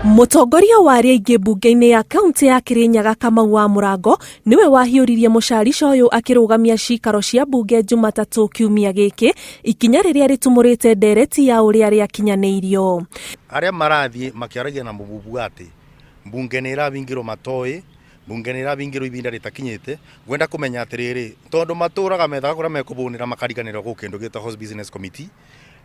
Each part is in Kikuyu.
Mũtongoria wa arĩa aingĩ mbunge-inĩ ya kaunti ya Kirinyaga Kamau wa Mũrango nĩwe wahiũririe mũcarica ũyũ akĩrũgamia cikaro cia mbunge Jumatatũ kiumia gĩkĩ, ikinya rĩrĩa rĩtumũrĩte ndereti ya ũrĩa rĩakinyanĩirio. Arĩa marathiĩ makĩaragia na mũbubu atĩ mbunge nĩ ĩrabingirwo matoĩ, mbunge nĩ ĩrabingirwo ibinda rĩtakinyĩte, ngwenda kũmenya atĩrĩrĩ, tondũ matũraga methaga kũrĩa mekũbũnĩra makariganĩrwo gwĩ kĩndũ gĩtagwo House Business Committee,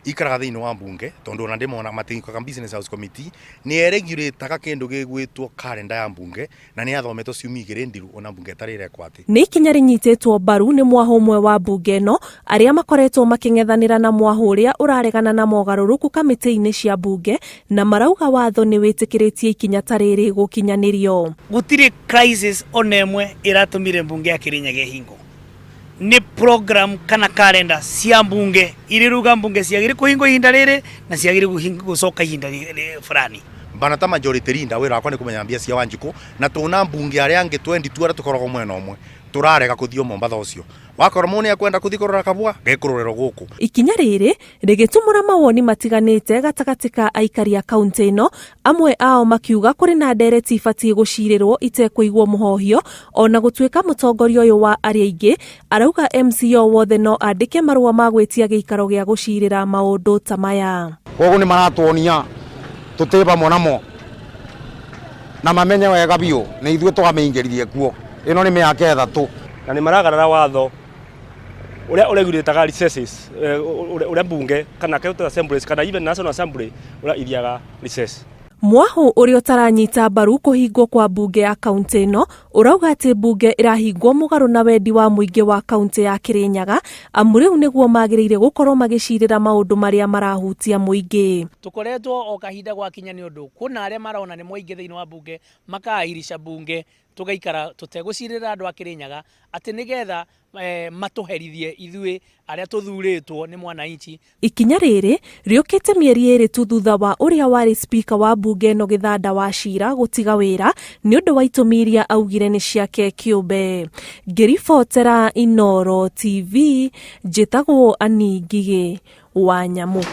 ikaraga thĩinĩ wa mbunge tondũ ona ndĩmona matingĩkaga business house committee nĩ eregurĩtaga kĩndũ gĩgwĩtwo kalenda ya mbunge na nĩ yathometwo ciumia igĩrĩ ndiru ona mbunge ĩtarĩ ĩrekwo atĩ. Nĩ ikinya rĩnyitĩtwo mbaru nĩ mwahũ ũmwe wa mbunge ĩno arĩa makoretwo makĩng'ethanĩra na mwahũ ũrĩa ũraregana na mogarũrũku kamĩtĩ-inĩ cia mbunge na marauga watho nĩ wĩtĩkĩrĩtie ikinya ta rĩrĩ gũkinyanĩrio. Gũtirĩ crisis ona ĩmwe ĩratũmire mbunge ya Kĩrĩnyaga ĩhingwo. Nĩ program kana calendar cia mbunge irĩruga mbunge ciagĩrĩ kũhingwo ihinda rĩrĩ na ciagĩrĩ gũcoka ihinda fulani. Mbana ta majority leader wĩra wakwa nĩ kũmenya mbia cia Wanjikũ na tũna mbunge arĩa angĩ 22 arĩa tũkoragwo mwena ũmwe tũrarega kũthiĩ Mombatha ũcio wakorwo mũndũ nĩ ekwenda kũthiĩ kũrora kabua gekũrorerwo gũkũ. Ikinya rĩrĩ rĩgĩtumũra mawoni matiganĩte gatagatĩ ka aikari a kauntĩ ĩno, amwe ao makiuga kũrĩ na ndereti ibatiĩ gũcirĩrwo itekũigwo mũhohio, ona gũtuĩka mũtongoria ũyũ wa arĩa aingĩ arauga MC o wothe no andĩke marũa ma gwĩtia gĩikaro gĩa gũcirĩra maũndũ ta maya. Koguo nĩ maratuonia tũtĩ vamwe namo na mamenye wega biũ nĩ ithuĩ twamĩingĩririe kuo. Ĩno nĩ mĩaka ĩthatũ. Na nĩ maragarara watho ũrĩa ũregurĩtaga recesses, ũrĩa mbunge kana county assemblies kana even national assembly ũrĩa ithiaga recess. Mwahũ ũrĩa ũtaranyita mbaru kũhingwo kwa mbunge ya kauntĩ ĩno ũrauga atĩ mbunge ĩrahingwo mũgarũ na wendi wa mũingĩ wa kauntĩ ya Kĩrĩnyaga amu rĩu nĩguo magĩrĩire gũkorwo magĩcirĩra maũndũ marĩa marahutia mũingĩ. Tũkoretwo o kahinda gwakinya nĩ ũndũ kwĩna arĩa marona nĩ mwaingĩ thĩinĩ wa mbunge makaahirisha mbunge tũgaikara tũtegũcirĩra andũ a Kĩrĩnyaga atĩ nĩgetha matũherithie ithuĩ arĩa tũthurĩtwo nĩ mwananchi. Ikinya rĩrĩ rĩũkĩte mĩeri ĩrĩ tu thutha wa ũrĩa warĩ spika wa mbunge ĩno Gĩthanda Wachira gũtiga wĩra nĩ ũndũ wa itũmi iria augire nĩ ciake kĩũmbe. Ngĩribotera Inooro TV, njĩtagwo Annie Ngigĩ wa Nyamũ.